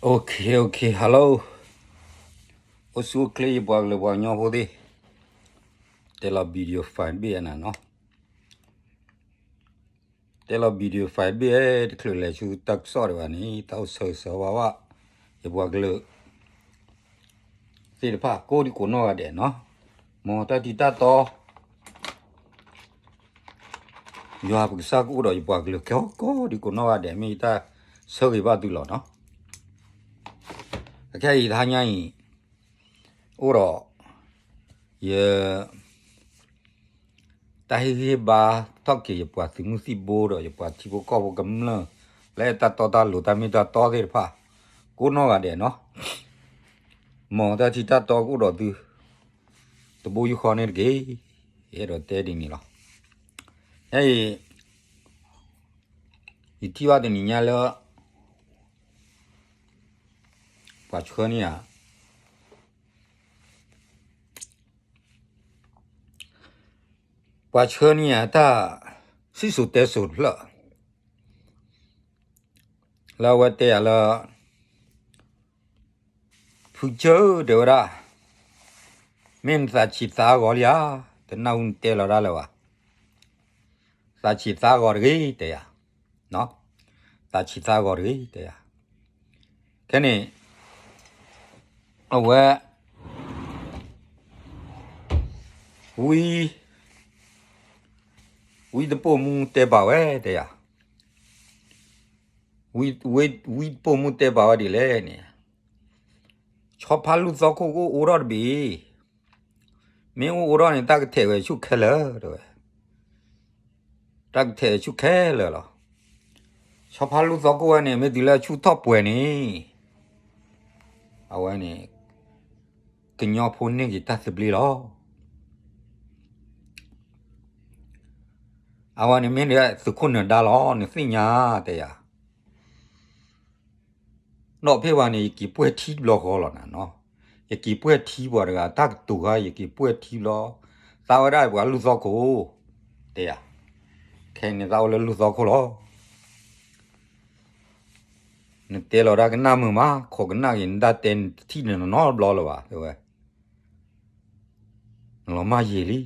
Okay, okay, hello. အိၣ်ဆူၣ်အိၣ်ချ့ ယပှၤကလုာ်ပှၤကညီဖိသ့ၣ်, တဲလီၤ video file ဘ့ၣ်အနၤနီၤ. တဲလီၤ video file ဘ့ၣ် တချုးလဲၤဆူတၢ်ကစီၣ်ဒံးဘၣ်န့ၣ် တၢ်အိၣ်ဆၢဂ့ၤဆၢဝါဘၣ် ယပှၤကလုာ်သ့ၣ်တဖၣ် ကိးဒံကိးနီၢ်ဂၤဒဲးနီၤ. မ်တၢ်ထံးတၢ်တီ ယွၤပကစၢ်ကအိၣ်ဒီးယပှၤကလုာ်ခဲကိးဒံကိးနီၢ်ဂၤဒဲး မ့ၢ်ယတၢ်ဆၢဂ့ၤဘၣ်သုလီၤနီၤ. အခဲအံၤတဟါညါအံၤ အိၣ်ဒီး ယ တၢ်ဟ့ၣ်ဂံၢ်ဟ့ၣ်ဘါ ထီၣ်က့ၤယပှၤသုးမုၢ်သံၣ်ဘိဒီး ယပှၤထံဖိကီၢ်ဖိကမျၢၢ် လၢတၢ်တီတၢ်လိၤ တၢ်မ့ၢ်တၢ်တီသ့ၣ်တဖၣ် ကိးနီၢ်ဂၤဒဲးနီၤ. မ်တၢ်ထံးတၢ်တီကအိၣ်ဒီးသု တဘိယူၢ်ဃီန့ၣ်တက့ၢ်. ယအဲၣ်ဒိးတဲဒ်န့ၣ်လီၤ. အံၤ ယထံၣ်ဘၣ်တနံၤညါလၢ ပှၤဆှၢန့ၢ်ယၤ ပှၤဆှၢန့ၢ်ယၤ တၢ်စံၣ်စိၤတဲစိၤတဖျၢၣ် လၢအဝဲတဲယၤလၢ ဖုကၢၢ် တဲဝဲဒၣ်, မ့ၢ်နသးဆံးသးဂီၤလံဧါ, တနၢ်ဟူနတဲလီၤဒၣ်လၢၤဘၣ်. သးဆံးသးဂီၤတဂ့ၤ တဲယၤ, သးဆံးသးဂီၤတဂ့ၤ တဲယၤ. ခဲန့ၣ် အဝဲ ဝံ ဝံတပိာ်မူတဲပာ်ဝဲ တဲယၤ, ဝံတပိာ်မူတဲပာ်ဝဲဒ်လဲၣ်န့ၣ်, ဆီဖါလူၢ်သီခိၣ်ကအိၣ်အိၣ်ထီၣ်တဘ့ၣ်, မ့ၢ်အိၣ်အိၣ်ထီၣ်န့ၣ် တၢ်ကထဲးဝဲဆူၣ်ခဲလၢာ် တဲဝဲ, တၢ်ကထဲးဆူၣ်ခဲလၢာ်လီၤ. ဆီဖါလူၢ်သီခိၣ်ဝဲန့ၣ် မ့ၢ်တုၤလၢဆူၣ်ထီၣ်ပှဲၤန့ၣ် အဝဲန့ၣ် ကညီဖိန့ၢ်က့ၤတၢ်သဘျ့လီၤ. အဝဲန့ၣ်မ့ၢ်ဒၣ်သုးခိၣ်နၢၤဒါလီၤ နသ့ၣ်ညါ တဲယၤ. ဒီးဖဲဘၣ်န့ၣ် ယက့ၤပှဲၢ်ထံတဘျီဃီလီၤနၤနီၤ, ယက့ၤပှဲၢ်ထံပှၤတဂၤ တၢ်ကတိၤခါ ယက့ၤပှဲၢ်ထံဘျီ, သးဝဲဒၣ်ပှၤလူၢ်သီခိၣ် တဲယၤ, ခဲအံၤန့ၣ်သးအိၣ်လၢလူၢ်သီခိၣ်လီၤ. နတဲလီၤတၢ်ကနၣ်မုာ်မး, ခိးကနၣ်က့ၤ နတၢ်တဲနတထံၣ်န့ၣ်နီတဘျီလၢၤဘၣ် တဲဝဲ. နလီၤမၢ်ယံာ်လံ,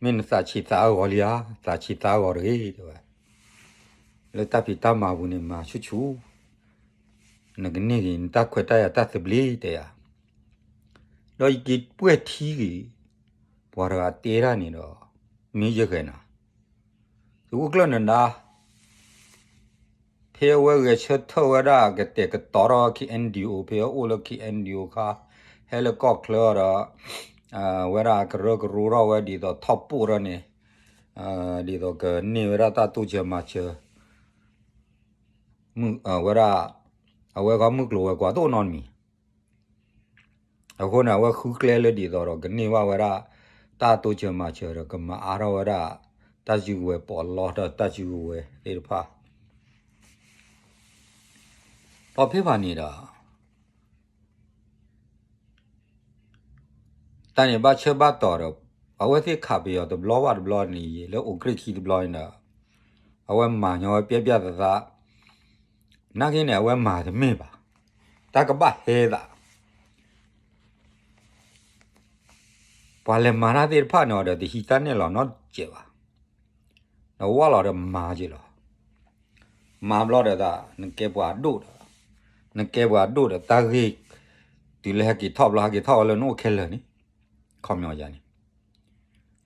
မ့ၢ်နသးဆံးသးဂီၤလံဧါ, သးဆံးသးဂီၤတဂ့ၤ တဲဝဲ. လၢတၢ်ဖံးတၢ်မၤပူၤန့ၣ် မၤဆူၣ်ဆူၣ်, နကန့ၢ်က့ၤ နတၢ်ခွဲးတၢ်ယာ်တၢ်သဘျ့ တဲယၤ. ဒီးယက့ၤပှဲၢ်ထံဂ့ၤ, ပှၤတဂၤတဲတၢ်န့ၣ်ဒီး မ့ၢ်ယဂဲၤနၤ, သုးခိၣ်ကျၢၢ်နၢၤဒါ ဖဲအဝဲဂဲၤဆၢထၢၣ်ဝဲဒၣ် ကတဲာ်ကတီၤထီၣ် KNDO, ဖဲအအိၣ်လၢ KNDO ခါ, ဟဲလၢကီၢ်ချၢဒီး ဝဲဒၣ်ကရၢကရိထီၣ်ဝဲဒ်သိးထီၣ်ပိၣ်ထီၣ်န့ၣ်, ဒ်သိးကန့ၢ်ဝဲဒၣ်တၢ်တိစၢၤမၤစၢၤ, ဝဲဒၣ် အဝဲဃီမုၢ်ကျိၤဝဲၤကွာ်တအိၣ်နီတမံၤ အဃိန့ၣ် အဝဲဃုကျဲလၢဒ်သိးဒီးကန့ၢ်ဘၣ်ဝဲဒၣ် တၢ်တိစၢၤမၤစၢၤဒီး ကမၤအါထီၣ်ဝဲဒၣ် တၢ်စုကဝဲၤ ပီးလီတၢ်စုကဝဲၤသ့ၣ်တဖၣ်. ဒီးဖဲဘၣ်န့ၣ်ဒီး တၢ်န့ၣ်ဘၣ်ဆၢဘၣ်တီၤဒီး အဝဲသ့ၣ်ခးပယီၤတဘျီဘၣ်တဘျီန့ၣ် လၢအိးကြ့ၢ်ခံတဘျီန့ၣ်ဒီး အဝဲမၤညီဝဲပျဲပျဲသးသး, နာ်က့န့ၣ် အဝဲမၤတမ့ၢ်ဘၣ်, တၢ်ကဘၣ်ဟဲသး ပှၤလဲၤမၤတၢ်သ့ၣ်တဖၣ်န့ၣ်ဒီး တဟံးတၢ်နဲၣ်လီၤနီတစဲးဘၣ်, ဒီးဝၢ်လီၤဒီးမၤက့ၤလီၤ. မၤဘျီဒီးသး နကဲပှၤဒိၣ်ဒီး, နကဲပှၤဒိၣ်ဒီး တၢ်ဂ့ၢ် တုၤလၢဟဲက့ၤထီၣ်ဘျီ ဟဲက့ၤထီၣ်ဝဲလၢနအိၣ်ခဲလၢာ်န့ၣ်, ခီပညီယၤန့ၣ်,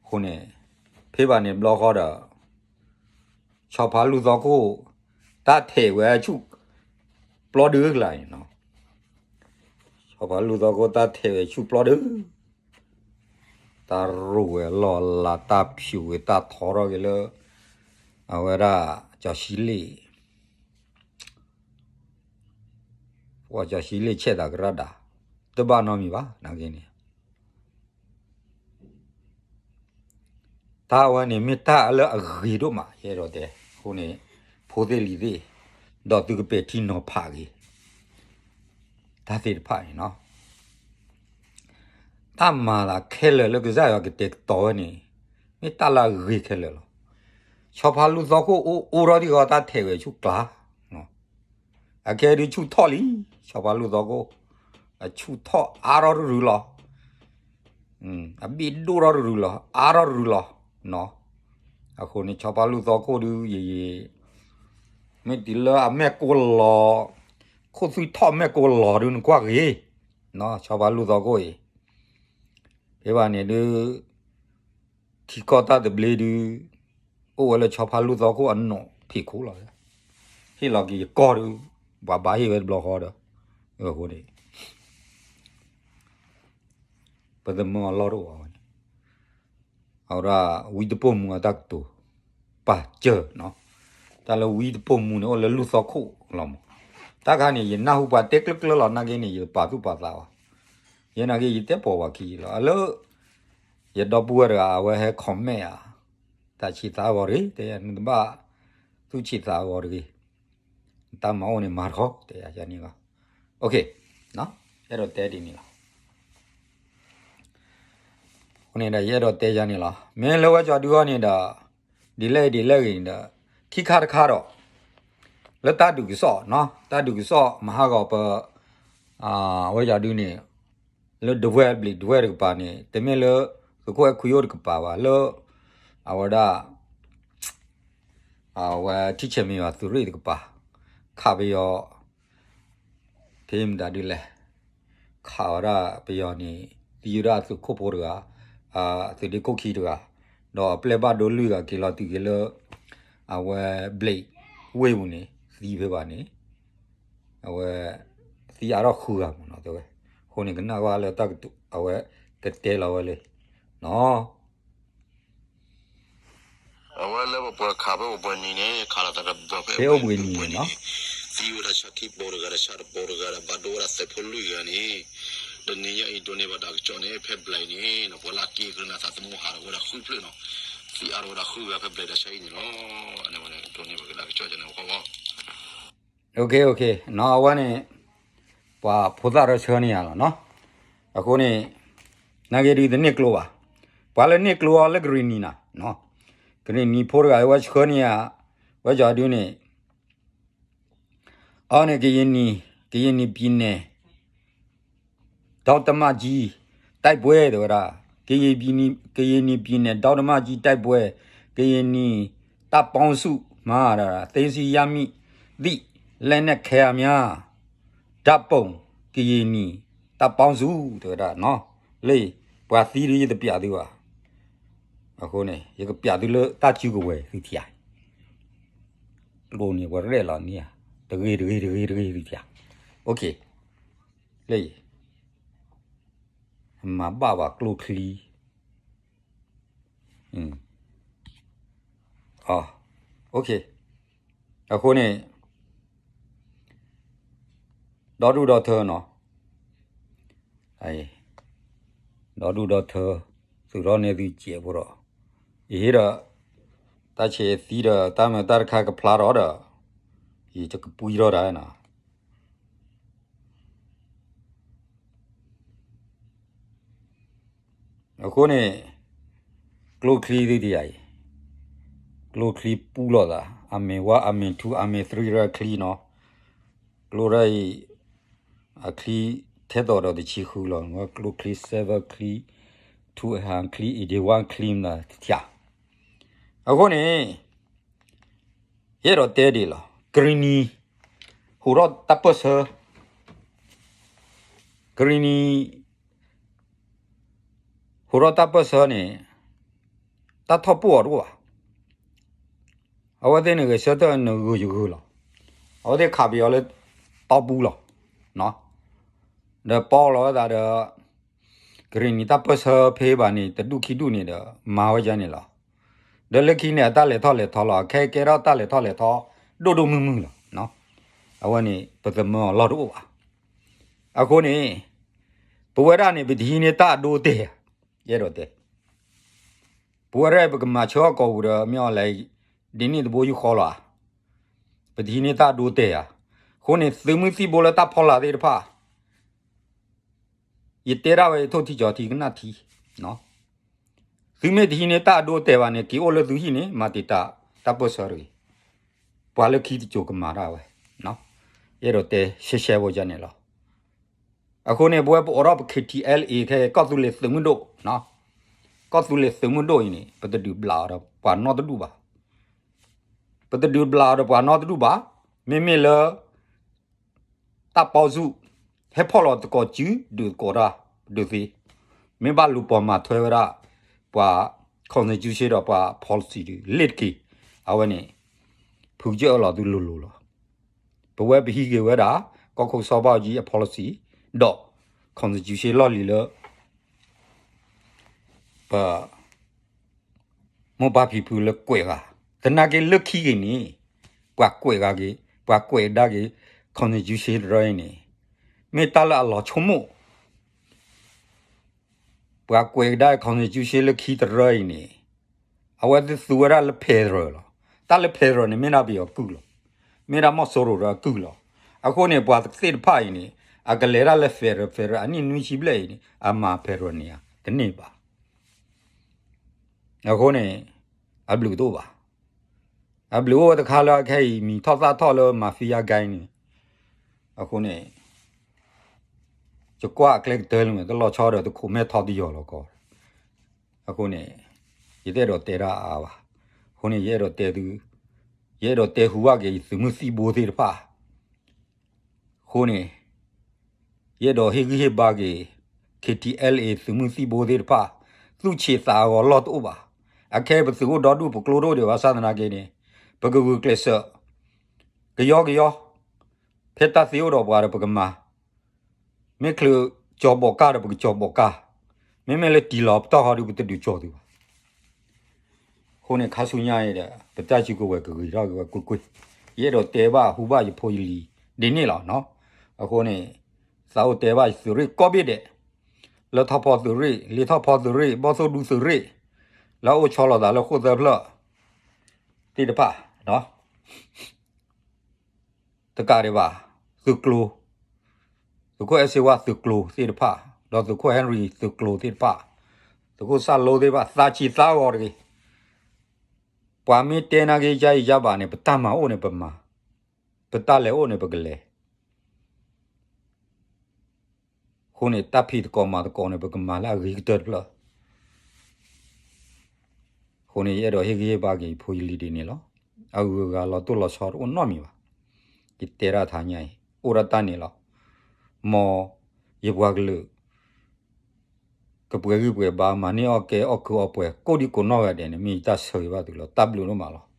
အဃိန့ၣ် ဖဲဘၣ်န့ၣ်ဘျီဃီဒီး ဆီဖါလူၢ်သီခိၣ် တၢ်ထဲးဝဲဆူၣ်ပျီဒုကလါန့ၣ်နီၤ, ဆီဖါလူၢ်သီခိၣ်တၢ်ထဲးဝဲဆူၣ်ပျီဒု, တၢ်ရိၣ်ဝဲလီၤလး တၢ်ဖၠူးဝဲ တၢ်ထီထီၣ်က့ၤလၢ အဝဲဒၣ် ကၠီၤဆံလ့ၣ်, ပှၤကၠီၤဆံလ့ၣ်ဆဲးသးကရၣ်ဒၣ်, တဘၣ်နီတမံၤဘၣ် နာ်က့န့ၣ် တၢ်ဝဲန့ၣ်မ့ၢ်တၢ်လၢအဂ့ၤဒိၣ်မး ယအဲၣ်ဒိးတဲ, အဃိန့ၣ် ဖိသ့ၣ်လံၤသ့ၣ်, ဒီးသုကပဲာ်ထံနီၤဖးက့ၤ တၢ်သ့ၣ်တဖၣ်န့ၣ်နီၤ, တၢ်မၤသးခဲလၢာ်လၢကစၢ်ယွၤကတဲာ်ကတီၤဝဲန့ၣ် မ့ၢ်တၢ်လၢအဂ့ၤခဲလၢာ်လီၤ. ဆီဖါလူၢ်သီခိၣ်အိၣ်အိၣ်ထီၣ်ဒံးဃီ တၢ်ထဲးဝဲဆူၣ်ကျါ, အခဲဒုးဆူၣ်ထီၣ်လံ, ဆီဖါလူၢ်သီခိၣ်, အဆူၣ်ထီၣ်အါထီၣ်တရုၤလီၤ, အဘ့ၣ်ဒိၣ်ထီၣ်တရုၤလီၤ, အါထီၣ်တရုၤလီၤ, နီၤ, အဃိန့ၣ် ဆီဖါလူၢ်သီခိၣ်ဒုး ယ ယ မ့ၢ်တုၤလၢအမဲာ်ကိလီၤ, ခိၣ်သွံၣ်ထီၣ်မဲာ်ကိလီၤဒုးနကွၢ်ဂ့ၤ, နီၤ, ဆီဖါလူၢ်သီခိၣ်အံၤ, ဖဲဘၣ်န့ၣ်ဒုး ထံကီၢ်တၢ်သဘျ့ဒုး အိၣ်ဝဲလၢဆီဖါလူၢ်သီခိၣ်အနီၣ်ဖံးခိၣ်လီၤ, ဟ့ၣ်လီၤက့ၤယကီၢ်ဒုး ပှၤဘၣ်ဟ့ၣ်ဝဲတဘျီဃီဒီး, အဃိန့ၣ် ပသမၢအလီၢ်တအိၣ်ဘၣ်ဝဲန့ၣ်, အဝဲဒၣ် ဝံတပိာ်မူအတၢ်ကတိၤ ပာ်စၢၤနီၤ, တၢ်လၢဝံတပိာ်မူန့ၣ် အိၣ်လၢလူၢ်သီခိၣ်လီၤမး, တၢ်ခါန့ၣ် ယနၢ်ဟူပှၤတဲကျၢကျၢလီၤ နာ်က့န့ၣ် ယပာ်သူၣ်ပာ်သးအီၤ, ယနာ်က့ ယတဲပိာ်ပှၤခံလီၤ, အလၢ ယဒီပုၢ်ဝဲၢ်တဂၤ အဝဲဟဲ comment ဧါ, တၢ်ဆံးသးအဂီၢ်တဂ့ၤ, တဲနတဘၣ် သူၣ်ဆံးသးအဂီၢ်တဂ့ၤ, တၢ်မၤအိၣ်န့ၣ်မၤတခီ တဲယၤန့ၣ်လီၤ, ယအဲၣ်ဒိးတဲဒ်န့ၣ်လီၤ, အဃိန့ၣ်ဒီး ယအဲၣ်ဒိးတဲယၤန့ၣ်လီၤ, မ့ၢ်လၢဝဲကၠီဒုအီၤန့ၣ်ဒီး ဒ်လဲၣ်ဒ်လဲၣ်ဂ့ၤန့ၣ်ဒီး ခံခါတခါဒီး လၢတၢ်ဒုးကစီၣ်နီၤ, တၢ်ဒုးကစီၣ်မၤဟးဂီၤပ ဝဲကၠီဒုန့ၣ် လၢဒဝဲၢ်ဘျံးဒဝဲၢ်တကပၤန့ၣ် တမ့ၢ်လၢ သုးခိၣ်အဲၣ်ခွံအိၣ်တကပၤဘၣ်, လၢ အဝဲဒၣ် အဝဲထံဆဲးမံၤဘၣ်သုးရ့ၣ်တကပၤ ခးပယီၤ ဖဲမတၤဒ်လဲၣ်, ခးဝဲဒၣ်ပယီၤန့ၣ် သံဝဲဒၣ်အသုးခိၣ်ဖိတဂၤ, အသုးဒ့ခိၣ်ခံတဂၤ, ဒီးအပျဲၢ်ဘၣ်ဒိလွံၢ်ဂၤက့ၤလီၤတုၤက့ၤလၢ အဝဲဘျံးဝ့ၢ်ပူၤန့ၣ် သံဖဲဘၣ်န့ၣ်, အဝဲ သံအါထီၣ်ဃုဂၤမးနီၤ တဲဝဲ, အဃိန့ၣ် ကနၣ်ဝဲလၢတၢ်ကတိၤ အဝဲကတဲလီၤဝဲလံနီၤ အဝဲလၢပပှၤခးဖဲပပှၤနံၤန့ၣ် ခးလီၤသးတဘၢၣ်ဖဲပပှၤနံၤန့ၣ်, သံဝဲဒၣ်ဆၣ်ခံဘိတဂၤဒီးဆၣ်တဘိတဂၤဒီး ဘၣ်ဒိဝဲဒၣ်သုးဖိလွံၢ်ဂၤန့ၣ်, ဒီးနံၤညါအံၤဒိးန့ၢ်ဘၣ်ဒၣ်ကစီၣ်န့ၣ် ဖဲဘျဲးန့ၣ်နီၤ ပှၤလၢအက့ၤကရၢနၤသးသမူဟးထီၣ်ဝဲဒၣ်ဃုဖျၢၣ်နီၤ, သံအါထီၣ်ဝဲဒၣ်ဃုဂၤဖဲဘျဲးတၢ်ဆါအံၤန့ၣ်လီၤ, အန့ၣ်ဝဲန့ၣ် ဒိးန့ၢ်ဘၣ်ကဒါကစီၣ်န့ၣ် ဝဲဃီဝဲ နီၤ အဝဲန့ၣ် ပှၤဖိသၣ်ရၢဆှၢန့ၢ်ယၤလီၤနီၤ, အဃိန့ၣ် နာ်က့ဒုးတန့ၢ်ကျိဘၣ်, ပှၤလၢန့ၢ်ကျိအီၤလၢကရံၣ်နံၤနၤ, ကရံၣ်နံၤဖိတဂၤ ဝဲဆှၢန့ၢ်ယၤ, ဝဲကၠီဒုန့ၣ် အန့ၣ် ကရင်နီ ကရင်နီပြည်နယ် ဒေါက်တာမကြီး တိုက်ပွဲ တဲဝဲဒၣ်, ကရင်နီပြည်နယ် ဒေါက်တာမကြီး တိုက်ပွဲ ကရင်နီ တပ်ပေါင်းစုမှ သိမ်းဆည်းရမိသည့် လက်နက်ခဲယမ်းများ ဓာတ်ပုံ ကရင်နီ တပ်ပေါင်းစု တဲဝဲဒၣ်နီၤ, လၢ ပှၤသံဒုးယတပျးသုဘၣ်, အဃိန့ၣ် ယကပျးသုလၢတၢ်စုကဝဲၤသုထံၣ်ဧါ ကျိန့ၣ်ပှၤရဲၣ်လီၤန့ၣ်ဧါ, တဂ့ၤတဂ့ၤတဂ့ၤတဂ့ၤသုထံၣ်ဧါ, လၢ မၤဘၣ်ဘၣ်ကျိချံ, အဃိန့ၣ် ဒီဒူၣ်ဒီထၢနီၤ, ဒီဒူၣ်ဒီထၢ, သုးထီၣ်န့ၢ်သုစဲးဖိဒီး, ယဟ့ၣ်ဒီး တၢ်ဆဲးသံဒီး တၢ်မၤတၢ်တခါကဖျါထီၣ်ဒီး, ယကပှံထီၣ်တၢ်နီၤ အဃိန့ၣ် ကျိချံသုတယၤအံၤ, ကျိချံပူလီၤသး, အမ့ၢ်ဝါ အမ့ၢ်ထူ အမ့ၢ်သရံရၢချံနီၤ, ကျိရၢအံၤ အချံထဲသိးဒီးတဆံဃုလီၤ, ကျိချံ seven ချံ, two ချံ eighty one ချံမတၤတထံၣ်, အဃိန့ၣ် ယအဲၣ်ဒိးတဲဒ်လီၤ, ကရံၣ်နံၤ ဟူးထီၣ်တၢ်ပၢၢ်ဆၢ, ကရံၣ်နံၤ ဟူးထီၣ်တၢ်ပၢၢ်ဆၢန့ၣ် တၢ်ထီၣ်ပိၢ်အီၤတအိၣ်ဘၣ်, အဝဲသ့ၣ်န့ၣ်ဂဲၤဆၢထၢၣ်နဂုာ်ယဂုာ်လီၤ, အဝဲသ့ၣ်ခးပယီၤလၢ တီပူလီၤ, ဒီးပီလီၤဝဲသးဒီး ကရံၣ်နံၤတၢ်ပၢၢ်ဆၢဖဲဘၣ်န့ၣ် တဒူၣ်ခံဒူၣ်န့ၣ်ဒီး မၤဝဲဒ်န့ၣ်လီၤ, ဒီးလၢခံန့ၣ် အတၢ်လဲၤထီၣ်လဲၤထီလီၤ, အခဲကဲထီၣ်တၢ်လဲၤထီၣ်လဲၤထီ ဒိၣ်ဒိၣ်မုၢ်မုၢ်လီၤ, အဝဲန့ၣ် ပသမၢအီၤလီၢ်တအိၣ်ဘၣ်, အဃိန့ၣ် ပဝဲဒၣ်န့ၣ် ပတဟံးန့ၢ်တၢ်အဒိအတဲာ်, ယအဲၣ်ဒိးတဲ ပဝဲဒၣ် ပကမၤဆၢအီၣ်ကီၢ်ပူၤဒီး မ့ၢ်အီၤလဲၣ် ဒ်န့ၣ်တဘိယူၢ်ဃီလီၤဧါ, ပတဟံးန့ၢ်တၢ်အဒိအတဲာ်ဧါ, အဃိန့ၣ် သုးမုၢ်သံၣ်ဘိလၢတၢ်ဖီလာ်သ့ၣ်တဖၣ် ယတဲဒၣ်ဝဲ ယထိၣ်ထံကၠီၤထံကနၣ်ထံ, သုမ့ၢ်တဟံးန့ၢ်တၢ်အဒိအတဲာ်ဘၣ်န့ၣ် က့ၤအိၣ်လၢသုဟံၣ်န့ၣ် မၤတံာ်တာ်တၢ်ပၢၢ်ဆၢတဂ့ၤ, ပှၤလၢခံတစိၤကမၤတၢ်ဝဲ, ယ ယအဲၣ်ဒိးတဲရှဲရှဲဖိယၤန့ၣ်လီၤ. အဃိန့ၣ် ပဝဲပအိးထီၣ်ပ K T L A ခဲ ကီၢ်သူလ့ၤသုးမုၢ်ဒိၣ်, ကီၢ်သူလ့ၤသုးမုၢ်ဒိၣ်အံၤန့ၣ် ပတဒုးဘျးအီၤဒီးပှၤနီတဒူၣ်ဘၣ်. ပတဒုးဘျးအီၤဒီးပှၤနီတဒူၣ်ဘၣ်. မ့မ့ၢ်လၢ တပ်ပေါင်းစု ဟဲဖီၣ်လီၤသကိးစု ဒုးသကိးတၢ် ဒုးသ့, မ့ၢ်ဘၣ်လူၤပိာ်မၤထွဲဝဲဒၣ် ပှၤ constitution ဒီးပှၤ policy ဒုး လ့ၣ်တက့ၢ်. အဝဲန့ၣ် ဖုကစၢၢ်အၢၣ်လီၤသုလိၤလိၤလီၤ. ပဝဲပဟံးက့ၤဝဲဒၣ် ကီၢ်ခိၣ်စီၤဘၣ်အူကၠံအ policy ဒီး constitution လီၢ်လံၤလၢ ပ မိၢ်ပၢ်ဖံဖုလၢကွဲးဂၤ, သနာ်က့လၢခံက့ၤန့ၣ် ပှၤကွဲးဂၤက့ၤ, ပှၤကွဲးကဒါက့ၤ constitution တရၢအံၤန့ၣ် မ့ၢ်တၢ်လၢအလီၤဆိကမိၣ်, ပှၤကွဲးကဒါ constitution လၢခံတရၢအံၤန့ၣ် အဝဲသ့ၣ်သူဝဲဒၣ်လၢ federal လီၤ. တၢ်လၢ federal န့ၣ် မ့ၢ်ဒၣ်ပယီၤကုၢ်လီၤ. မ့ၢ်ဒၣ်မီၢ်စိရိၤဒီးအကုၢ်လီၤ. အဃိန့ၣ် ပှၤသ့ၣ်တဖၣ်အံၤန့ၣ် အကလဲၤတၢ်လၢ federal federal အနံၣ်နွံဆံဘျဲၣ်အံၤန့ၣ် အမၤ federal န့ၣ်ဧါ, တန့ၢ်ဘၣ်. အဃိန့ၣ် အဘျုးတအိၣ်ဘၣ်. အဘျုးအိၣ်ဝဲတခါလၢအခဲအံၤ မံၤထီၣ်သၣ်ထီၣ်လၢ mafia gang န့ၣ်, အဃိန့ၣ် ယကွၢ်အကျဲကတၢၢ်လံမ့ၢ် တလီၤဆီဒီးတခိးမဲထီၣ်တယီၤလီၤကီး. အဃိန့ၣ် ယတအဲၣ်ဒိးတဲတၢ်အါဘၣ်. အဃိန့ၣ် ယအဲၣ်ဒိးတဲသု, ယအဲၣ်ဒိးတဲဟူဘၣ်က့ၤ ယသုးမုၢ်သံၣ်ဘိသ့ၣ်တဖၣ် အဃိန့ၣ် ယအဲၣ်ဒိးဟ့ၣ်ဂံၢ်ဟ့ၣ်ဘါက့ၤ K T L A သုးမုၢ်သံၣ်ဘိသ့ၣ်တဖၣ်, သူၣ်ဆံးသးအဂီၤလီၢ်တအိၣ်ဘၣ်. အခဲအံၤပသုးအိၣ်ဒီဒူၣ် ပကျိတအိၣ်ဒံးဘၣ်ဆၣ်သနာ်က့န့ၣ် ပကဂုာ်ကျဲးစၢး ကယီကယီ, ဖဲတၢ်သ့အိၣ်ဒီးပှၤဒီးပကမၤ, မ့ၢ်ချုးကၠီၤဘီးကၢ်ဒီးပကကၠီၤဘီးကၢ်, မ့မ့ၢ်လၢတံၢ်လီၤပတီၢ်ဃီဒီး ပတဒုးကၠီၤသုဘၣ်. အဃိန့ၣ် ခါဆူညါအံၤဒီး ပတၢ်စုကဝဲၤကဂ့ၤထီၣ်က့ၤဝဲကွ့ၢ်ကွ့ၢ်, ယအဲၣ်ဒိးတဲဘၣ်ဟူဘၣ်ယဖိယလံၤဒ်န့ၣ်လီၤ. အဃိန့ၣ် သးအိၣ်တဲဘၣ်ယသုးရ့ၣ်ကိးဘ့ၣ်ဒဲး, လၢထီၣ်ဖီသုးရ့ၣ်, လ့ထီၣ်ဖီသုးရ့ၣ်, ဘီၣ်သိၣ်ဒူသုးရ့ၣ်, လၢအအိၣ်ဆီလီၤသးလၢဃိၣ်သၢဖျၢၣ်သ့ၣ်တဖၣ် တကးဒံးဘၣ်, သုးကျိၤ, သုးခိၣ်အဲၣ်စ့ဝါသုးကျိၤသ့ၣ်တဖၣ်, ဒီးသုးခိၣ် Henry သုးကျိၤသ့ၣ်တဖၣ်, သုးခိၣ်စၣ်လိသ့ၣ်တဖၣ် သးဆံးသးဂီၤတဂ့ၤ. ပှၤမ့ၢ်တဲနာ်က့ ယါအံၤယါဘၣ်န့ၣ် ပတၢ်မၤအိၣ်န့ၣ်ပမၤ, ပတၢ်လဲၤအိၣ်န့ၣ် ပကလဲၤ. အဃိန့ၣ် တၢ်ဖံးသကိးမၤသကိးန့ၣ် ပကမၤလၢအဂ့ၤကတၢၢ်တဖျၢၣ်. အဃိန့ၣ် ယအဲၣ်ဒိးဟ့ၣ်ဂံၢ်ဟ့ၣ်ဘါက့ၤယဖိယလံၤဒ်န့ၣ်လီၤ. အဂုၤအဂၤလီၤတိၢ်လီၤဆီတအိၣ်နီတမံၤဘၣ်. ယတဲဒၣ်တဟါညါအံၤ အိၣ်ဒၣ်တၢ်န့ၣ်လီၤ. မ်ယပှၤကလုာ် ကပှဲၤဂံၢ်ပှဲၤဘါ မၤန့ၢ်အီၣ်ကဲအီၣ်ကုးအီပှဲၤ ကိးဒံကိးနီၢ်ဂၤဒဲးန့ၣ် မ့ၢ်ယတၢ်ဆၢဂ့ၤဘၣ်သုလီၤ. တၢ်ဘျုးဒိၣ်မးလီၤ.